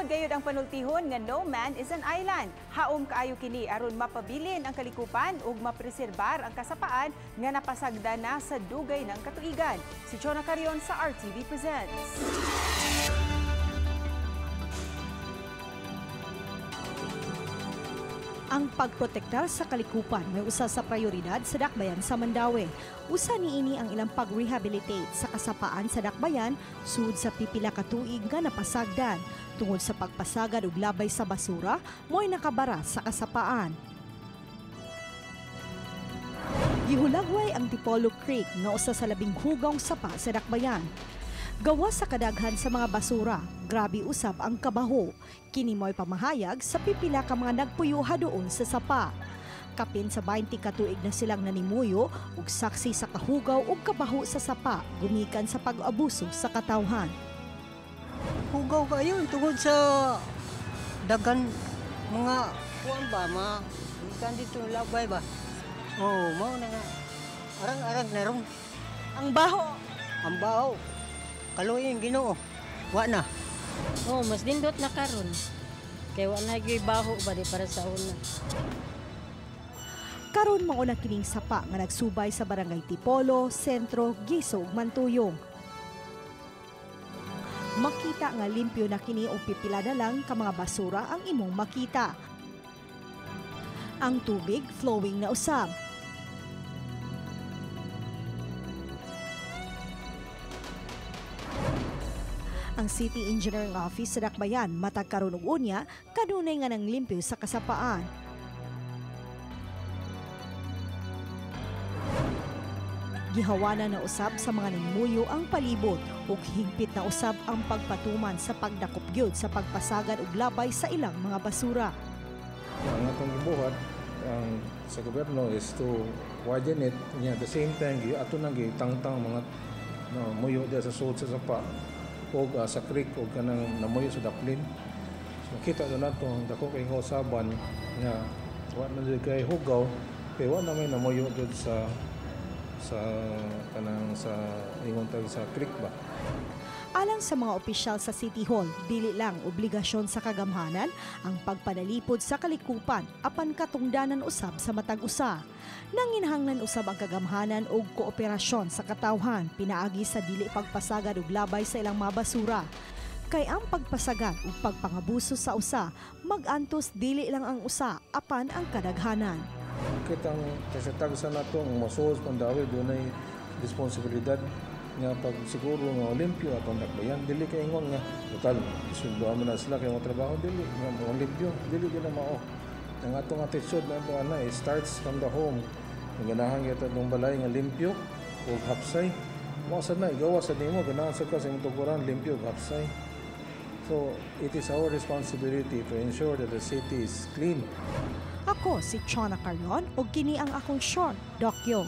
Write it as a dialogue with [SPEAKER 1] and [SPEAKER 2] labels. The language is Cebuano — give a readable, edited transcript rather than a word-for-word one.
[SPEAKER 1] Tinuod gayud ang panultihon nga no man is an island. Haom kaayo kini aron mapabilin ang kalikupan ug mapreserbar ang kasapaan nga napasagda na sa dugay ng katuigan. Si Chona Carion sa RTV Presents.
[SPEAKER 2] Ang pagprotektar sa kalikupan may usa sa prioridad sa Dakbayan sa Mandaue. Usa niini ang ilang pag-rehabilitate sa kasapaan sa Dakbayan sud sa pipila ka tuig nga napasagdan. Tungod sa pagpasagad og labay sa basura, mo'y nakabara sa kasapaan. Gihulagway ang Tipolo Creek nga usa sa labing hugong sapa sa Dakbayan. Gawas sa kadaghan sa mga basura, grabe usab ang kabaho. Kini mo'y pamahayag sa pipila ka mga nagpuyuha doon sa sapa. Kapin sa 20 ka tuig na silang nanimuyo ug saksi sa kahugaw ug kabaho sa sapa gumikan sa pag-abuso sa katawhan.
[SPEAKER 3] Hugaw kayo tungod sa daghan mga kuan ba, mga gikan dito labay ba. Oh, mao na nga. Arang-arang na ron.
[SPEAKER 2] Ang baho.
[SPEAKER 3] Ang baho. Kaluoy Ginoo. Wa na.
[SPEAKER 4] Oh, mas nindot na karon. Kay wa na gyud baho ba di para sa una.
[SPEAKER 2] Karon mao na kining sapa nga nagsubay sa barangay Tipolo, Sentro, Giso ug Mantuyong. Makita nga limpyo na kini og pipila na lang ka mga basura ang imong makita. Ang tubig flowing na usab. Ang City Engineering Office sa Dakbayan matag karon og unya kanunay nga nang limpyo sa kasapaan. Gihawanan na usab sa mga nangmuyo ang palibot ug higpit na usab ang pagpatuman sa pagdakop gyud sa pagpasagad og labay sa ilang mga basura.
[SPEAKER 5] Ang atong gibuhat ang sa gobyerno is to widen it, at the same time ato nang gitangtang mga no, muyo diya sa sulod sa sapa og sa creek og kanang namuyo sa daplin. So kita do nato ang dako kay usaban nga wa na jud kay hugaw kay wa na may namuyo jud sa kanang sa ingon tag sa creek ba.
[SPEAKER 2] Alang sa mga opisyal sa City Hall, dili lang obligasyon sa kagamhanan ang pagpanalipod sa kalikupan apan katungdanan usab sa matag usa. Nanginahanglan usab ang kagamhanan og kooperasyon sa katawhan pinaagi sa dili pagpasagad og labay sa ilang mga basura. Kay ang pagpasagad ug pagpangabuso sa usa, magantos dili lang ang usa apan ang kadaghanan.
[SPEAKER 5] Kitang tagsa nato ang masuos Mandaue dunay responsibilidad nga pag siguro nga limpyo atong Dakbayan, dili kay ingon nga total isundaan mo na sila kay mga trabaho, dili nga limpyo, dili gyud na mao. Ang atong attitude na ato ana, it starts from the home. Ang ganahan gyud atong balay nga limpyo ug hapsay. Mao sad na igawas sad nimo, ganahan sad ka sa imong tuguran limpyo ug hapsay. So it is our responsibility to ensure that the city is clean.
[SPEAKER 2] Ako si Chona Carion ug kini ang akong short dokyo.